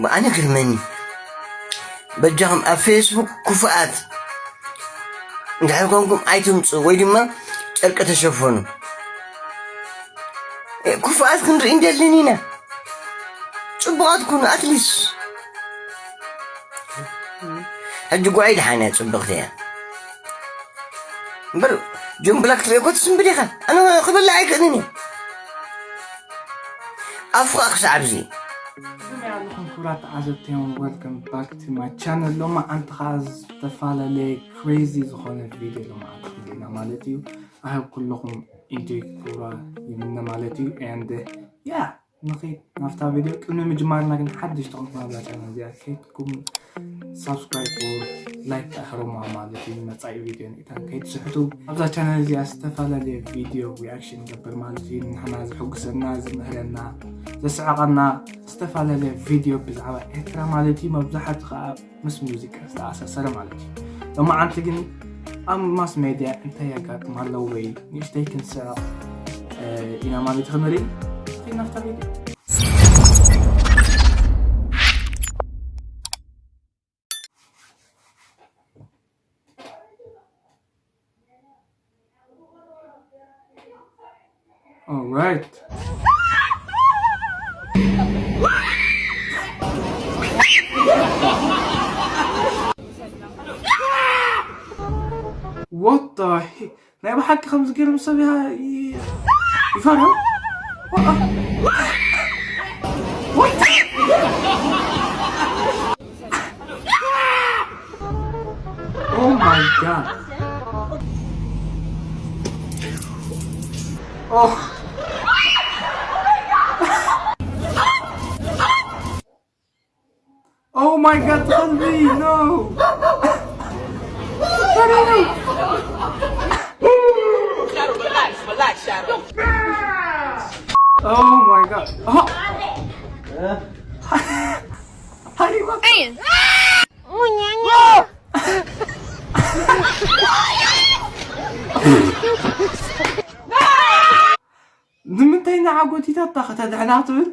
ብኣነ ግርመኒ በጃኹም ኣብ ፌስቡክ ክፉኣት እንድሕር ኮንኩም ኣይትምፁ ወይ ድማ ጨርቂ ተሸፈኑ። ክፉኣት ክንርኢ እንደልን ኢና። ፅቡቓት ኩኑ ኣትሊስ። ሕጂ ጓይ ድሓን እያ ፅብቕቲ እያ እምበር ጆን ብላክ ትሪኦ እኮ ትስንብድ ኢኻ። ኣነ ክበልዕ ኣይክእልን እየ። ኣፉኻ ክሳዕ ኣብዚ ኣለኹም ክቡራት ተዓዘብቲ፣ welcome back to my channel። ሎማዓንቲ ከዓ ዝተፈላለየ crazy ዝኾነ ቪድዮ ሎማዓንቲ ክንሪና ማለት እዩ። ኣህብ ኩልኹም ኢንጆይ ክብራ ይምነ ማለት እዩ። And yeah፣ ንኸይድ ናብታ ቪድዮ። ቅድሚ ምጅማርና ግን ሓድሽ ተኾንኩም ኣብዛ ቻናል እዚኣ ከይድኩም ሳብስክራይብ ላይክ ኣሕርሞ ማለት እዩ። መፃኢ ቪድዮ ንኢታን ከይትስሕቱ። ኣብዛ ቻናል እዚኣ ዝተፈላለየ ቪድዮ ሪኣክሽን ንገብር ማለት እዩ። ንሕና ዝሕጉሰና፣ ዝምህረና፣ ዘስዕቐና ዝተፈላለየ ቪድዮ ብዛዕባ ኤርትራ ማለት እዩ። መብዛሕቱ ከዓ ምስ ሙዚቃ ዝተኣሳሰረ ማለት እዩ። ሎማዓንቲ ግን ኣብ ማስ ሜድያ እንታይ የጋጥም ኣሎ ወይ ንእሽተይ ክንስዕቕ ኢና ማለት ክንርኢ ናፍታ ቪድዮ። All right. What the heck? ናይ ብሓቂ ከም ዝገርም ሰብ ይፈርሑ። Oh my god. Oh. Oh my god, Tanvi, no! Oh my god. Oh. Honey, what? ንምንታይ ንዓ ጎቲታታ ከተድሕና ትብል?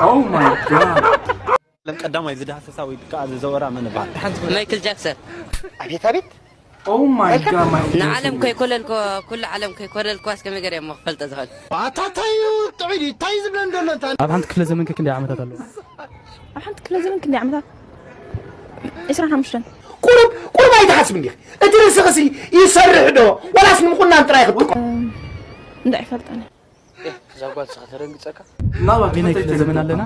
Oh my god. ለም ቀዳማይ ዝዳህሰሳ ወይ ከዓ ዝዘወራ መን ይበሃል? ሓንቲ ማይክል ጃክሰን። ኣቤት ኣቤት Oh my god my ንዓለም ከይኮለልኮ ኩሉ ዓለም ከይኮለልኮ እስከ መገር እዮም ክፈልጠ ዝኽእል ኣታ ታይ ጥዑይ ድዩ ታይ ዝብለን ዘሎ እንታ ኣብ ሓንቲ ክፍለ ዘመን ከ ክንደይ ዓመታት ኣለዎ? ኣብ ሓንቲ ክፍለ ዘመን ክንደይ ዓመታት? ዕስራን ሓሙሽተን ቁሩብ ቁሩብ ኣይትሓስብ እንዲኺ እቲ ርእስኽሲ ይሰርሕ ዶ ዋላስ ንምቑናን ጥራይ ክትጥቀም እንዳ ኣይፈልጠን እዛ ጓል ስኻ ተደንግጸካ ምናልባት ናይ ክፍለ ዘመን ኣለና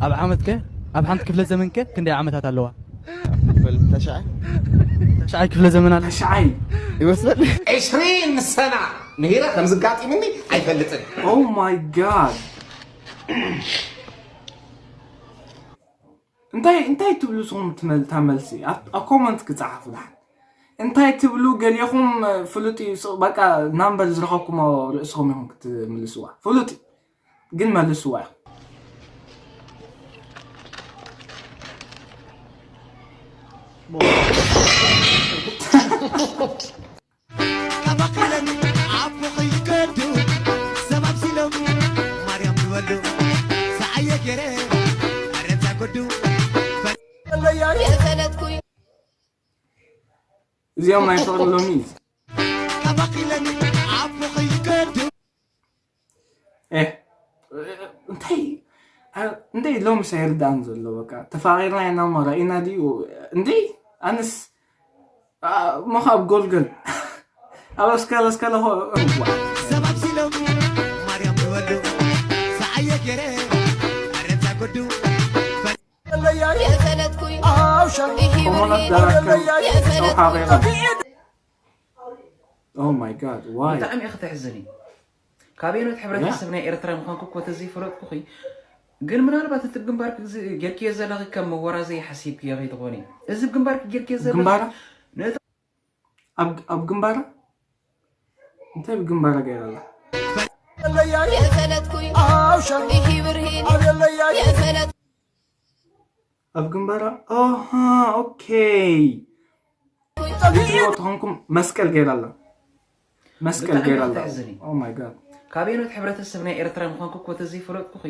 ኣብ ዓመት ከ ኣብ ሓንቲ ክፍለ ዘመን ከ ክንደይ ዓመታት ኣለዋ ተሽዓይ ተሽዓይ ክፍለ ዘመን ኣለ ተሽዓይ ይመስለኒ ዕስሪን ሰና ምሂረ ከምዚ ጋጢሙኒ ኣይፈልጥን Oh my god እንታይ እንታይ ትብሉ ስኹም ትመልታ መልሲ ኣብ ኮመንት ክፀሓፉ ድሓን እንታይ ትብሉ ገሊኹም ፍሉጥ እዩ በቃ ናምበር ዝረኸብኩሞ ርእስኹም ኢኹም ክትምልስዋ ፍሉጥ ግን መልስዋ ኢኹም ተመኺለን ኣቦኺ ይከዱ ሰብ ኣብሲሎም ማርያም ዝበሉ ሰዓየ ገይረ ኣረታ ጎዱ የፈለጥኩ እዚኦም ናይ ፍቕሪ ሎሚ ተመኺለን ኣቦኺ ይከዱ እንታይ እንታይ ሎምስ ኣይርዳእን ዘሎ በቃ ተፋቒርና ኢና እሞ ራኢና ድዩ እንዴ ኣነስ እሞ ካብ ጎልገል ኣብ ኣስከለ ኣስከለ ሰብ ኣብሲሎም ማርያም ዝበሉ ሰዓየ ገይረ ኣረታ ጎዱ የፈለጥኩ ኮሞናት ዳራከም ሰው ሓቂቐ Oh my god, why? ብጣዕሚ ኢኺ ተሕዝኒ። ካበየኖት ሕብረተሰብ ናይ ኤርትራ ምዃንኩ እኮ ተዘይፈለጥኩኺ፣ ግን ምናልባት እቲ ግንባርኪ ጌርክዮ ዘለኺ ከም መወራዘይ ሓሲብክዮ ከይትኾኒ። እዚ ግንባርኪ ጌርክዮ ዘለኺ ግንባራ? ኣብ ግንባራ? እንታይ ብግንባራ ገይራ ኣላ? የፈለጥኩ ኢሂ ብርሂን የፈለጥ ኣብ ግንባራ። ኦሃ፣ ኦኬ። ትሪእዎ ተኾንኩም መስቀል ገይራ ኣላ። መስቀል ብጣዕሚ ገይራ ኣላ። ተሕዝኒ። Oh my God። ካበየኖት ሕብረተሰብ ናይ ኤርትራ ምዃንኩ እኮ ተዘይፈለጥኩኺ፣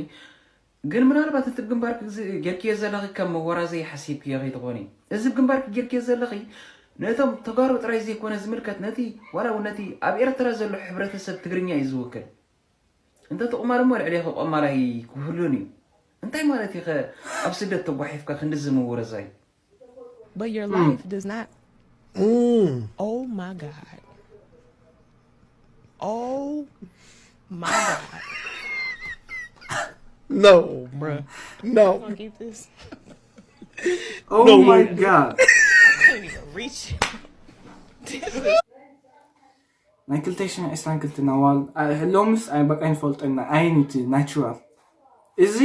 ግን ምናልባት እቲ ብ ግንባርኪ ዝ-፣ ጌርክዮ ዘለኺ ከም መወራዘይ ሓሲብክዮ ከይትኾኒ። እዚ ብ ግንባርኪ ጌርክዮ ዘለኺ ነቶም ተጋሩ ጥራይ ዘይኮነ ዝምልከት፣ ነቲ ዋላ እውን ነቲ ኣብ ኤርትራ ዘሎ ሕብረተሰብ ትግርኛ እዩ ዝውክል። እንተ ትቑማር እሞ ልዕሌኺ ቆማላይ ክህሉን እዩ። እንታይ ማለት እዩ ኸ ኣብ ስደት ተጓሒፍካ ክንድዚ ምውርዛይ? But your life does not. Oh my God. Oh my God. No, bruh. No. Gonna get this. Oh my God. I can't even reach. ናይ ክልተ ሽሕን ዕስራን ክልተ ናዋል ሎምስ ኣይ በቃ ይንፈልጠና ኣይንቲ ናቹራል እዚ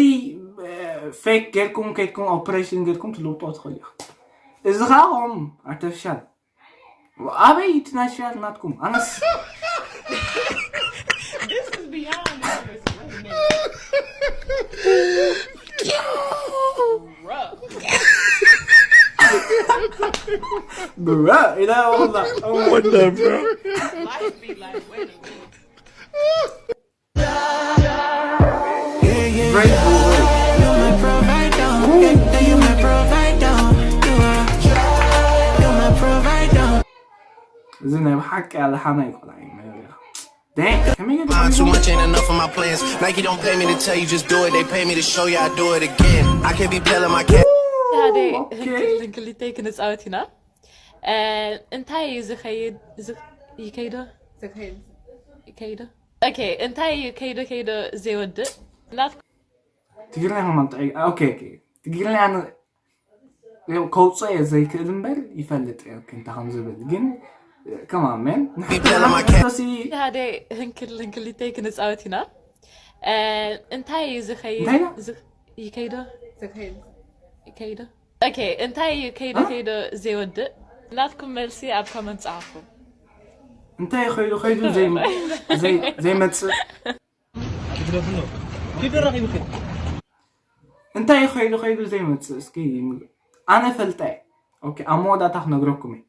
ፌክ ጌርኩም ከይድኩም ኦፕሬሽን ጌርኩም ትልውጦ ትኽእል ኢኹም። እዚ ከዓ ኦም ኣርቲፊሻል ኣበይ እቲ ናቹራል ናትኩም ኣነስ This is beyond this. Wait a minute. Rough. ብራ ኢላ ወላ What the, bro? Life be like, wait a minute. Great boy. እዚ ናይ ብሓቂ ኣልሓና ይቆልዓ እዩ መጀመርያ። Damn, ከመይ ገይሩ Mind too much ain't enough of my plans. Nike don't pay me to tell you, just do it. They pay me to show you I do it again. I can't be telling my cat. ሓደ ኦኬ። ህንክል ህንክሊተይ ክንፃወት ኢና። እ፣ እንታይ እዩ ዝኸይድ ዝ- ይከይዶ ይከይዶ ኦኬ እንታይ እዩ ከይዶ ከይዶ ዘይወድእ ናት ትግርኛ ከማን ጥዑይ ኦኬ ኦኬ ትግርኛ ን- ያው ከውፅኦ እየ ዘይክእል እምበር ይፈልጥ እየ ኦኬ እንታይ ከም ዝብል ግን ከማን ሜን ንሕቶሲ ሓደ ህንክል ህንክሊተይ ክንፃወት ኢና። እ፣ እንታይ እዩ ዝኸይድ እንታይ ኢላ? ዝ- ይከይዶ ይከይዶ ኦኬ እንታይ እዩ ከይዶ ከይዶ ዘይወድእ ናትኩም መልሲ ኣብ ኮመንት ፀሓፉ። እንታይ ከይዱ ከይዱ ዘይ- ዘይ- ዘይመፅእ እንታይ ከይዱ ከይዱ ዘይመፅእ እስኪ ኣነ ፈልጠ ኦኬ ኣብ መወዳእታ ክነግረኩም እየ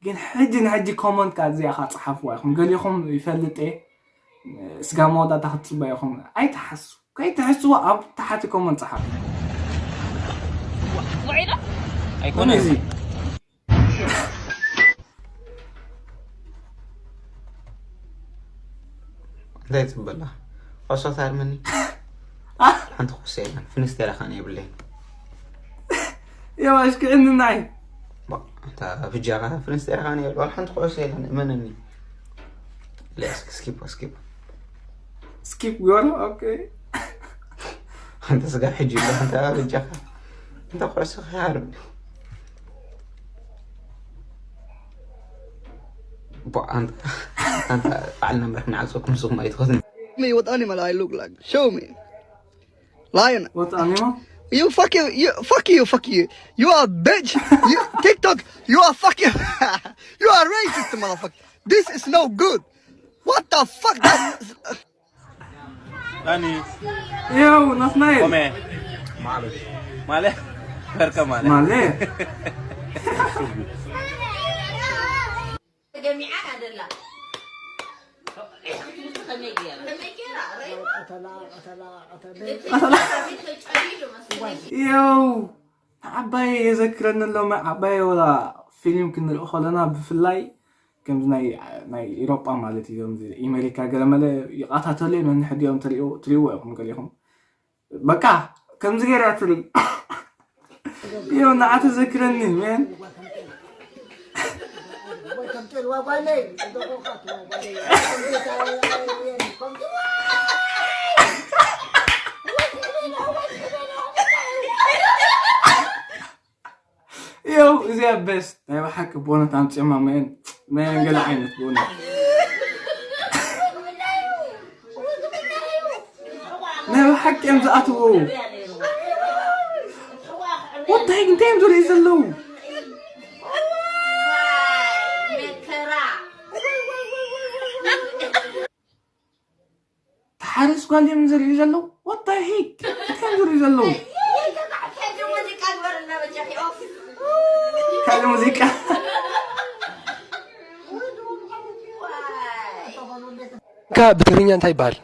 ግን ሕጂ ንሕጂ ኮመንት ካ እዚኣ ካ ፀሓፍዋ ኢኹም ገሊኹም ይፈልጥ እየ ስጋ መወዳእታ ክትፅበ ኢኹም ኣይትሓሱ ከይትሕስዎ ኣብ ታሓቲ ኮመንት ፀሓፉ ኣይኮነ እዚ እንታይ ትብል ኣላ? ኮሶ ታርመኒ ሓንቲ ኮሶ የለን ፍንስቴራ ካን የብለይን የዋሽ ክዕንናይ እታ ብጃኻ ፍንስቴራ ካን የብል ዋላ ሓንቲ ኩዕሶ የለን እመነኒ ለስክ ስኪፕ ስኪፕ ስኪፕ ገሩ ኦኬ ሓንቲ ስጋ ሕጂ ይብላ ሓንቲ ብጃኻ እንተ ኩዕሶ ክሃርብ ኣንታ ባዕልና ምራሕ ንዓፀኩም ንስኹም ኣይትኸትን me what animal I look like. Show me. Lion. What animal? You fuck you, you fuck you, fuck you. You are a bitch. You TikTok. You are fucking. You are racist, motherfucker. This is no good. What the fuck? That, ዳኒ ያው ናትናኤል ቆሜ ማለት በርከ ማለት ማለት ተገሚዓ ኣደላ ከመይ ገይራ ከመይ ገይራ ረይዋ ያው ዓባይ የዘክረኒ ኣሎ ዓባይ ወላ ፊልም ክንርኢ ከለና ብፍላይ ከምዚ ናይ ናይ ኢሮጳ ማለት እዩ ከምዚ ኢመሪካ ገለመለ ይቃታተሉ እዮም ነንሕዲኦም ትሪእዎ ኢኹም ገሊኹም በቃ ከምዚ ገይራ ትርኢ ይኸው ንዓ ተዘክረኒ ሜን ይኸው እዚኣ ቤስት ናይ ብሓቂ ብእውነት ኣምፅኦማ መን መን ገለ ዓይነት ብእውነት ናይ ብሓቂ እዮም ዝኣትዉ ወታይ እንታይ እዮም ዝርኢ ዘለዉ ተሓርስ ጓል እዮም ዝርኢ ዘለዉ ወታይ ሄክ እንታይ እዮም ዝርኢ ዘለዉ ሙዚቃ ካ ብትግርኛ እንታይ ይበሃል?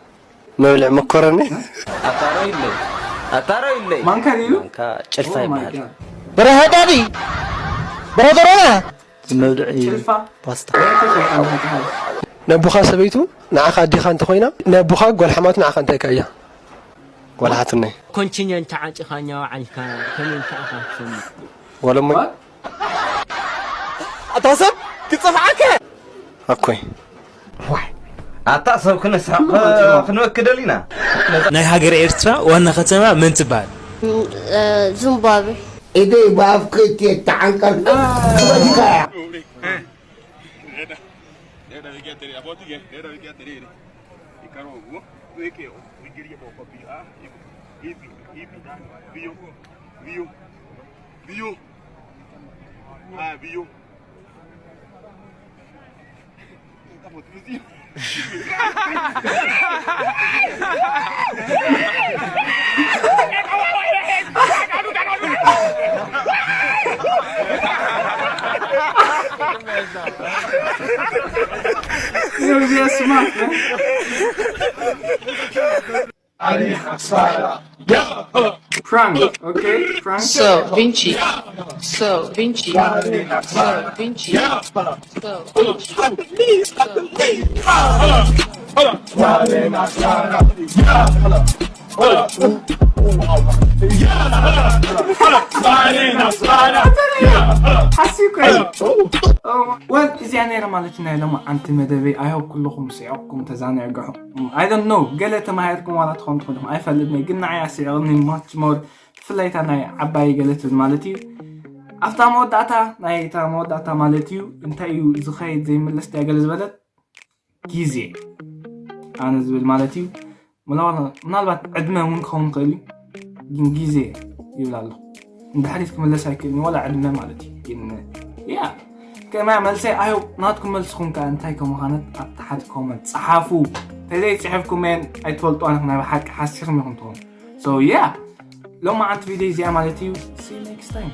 መብልዕ መኮረኒ። ኣታሮ ይለይ ኣታሮ ይለይ ማንካ ድዩ? ማንካ ጭልፋ ይበሃል። በረሃ ዳዲ በረሃ ዶሮና መብልዕ እዩ። ጭልፋ ፓስታ ናይ ኣቦኻ ሰበይቱ ንዓኻ ኣዴኻ እንተኾይና፣ ናይ ኣቦኻ ጓል ሓማቱ ንዓኻ እንታይ ኢልካ እያ? ጓል ሓትነይ። ኮንችኛ እንተዓጢኻኛ ወዓልካ ከመይ እንተኣኻ ትሰምዕ? ጓል እሞይ። ኣታ ሰብ ክጸፍዓከ ኣኮይ። ኣታ ሰብ ክነስሕቕ ክንወክደል ኢና። ናይ ሃገር ኤርትራ ዋና ከተማ መን ትበሃል? ዚምባብዌ إذا يبقى في كتير تعال كركر. Prank, okay? Prank. So, Vinci. So, Vinci. So, Vinci. So, Vinci. ሓሲብካ እዩ። ወል እዚኣ ነይራ ማለት ናይ ሎማዓንቲ መደበይ። I hope ኩልኹም ስዒቕኩም ተዛናግዑ። I don't know፣ ገለ ተማሂርኩም ዋላ ትኾኑ ትኾኑ ኣይፈልጥን፣ ግን ንዓይ ኣስዒቕኒ much more፣ ብፍላይ እታ ናይ ዓባይ ገለ ትብል ማለት እዩ። ኣብታ መወዳእታ ናይ እታ መወዳእታ ማለት እዩ እንታይ እዩ ዝኸይድ ዘይምለስ ድያ ገለ ዝበለት ግዜ ኣነ ዝብል ማለት እዩ። ምናልባት ዕድመ እውን ክኸውን ይኽእል እዩ፣ ግን ግዜ ይብል ኣለኹ። ንድሕሪት ክምለስ ኣይክእልን ዋላ ዕድመ ማለት እዩ። ግን ያ ከማያ መልሰይ ኣዮ ናትኩም መልስኹም ከ እንታይ ከም ምዃነት ኣብ ታሕቲ ኮመንት ጸሓፉ። ተዘይ ጽሕፍኩም እየን ኣይትፈልጡ ኣነ ናይ ብሓቂ ሓሲርም ኢኹም ትኾኑ። So yeah ሎማዓንቲ ቪድዮ እዚኣ ማለት እዩ። See you next time.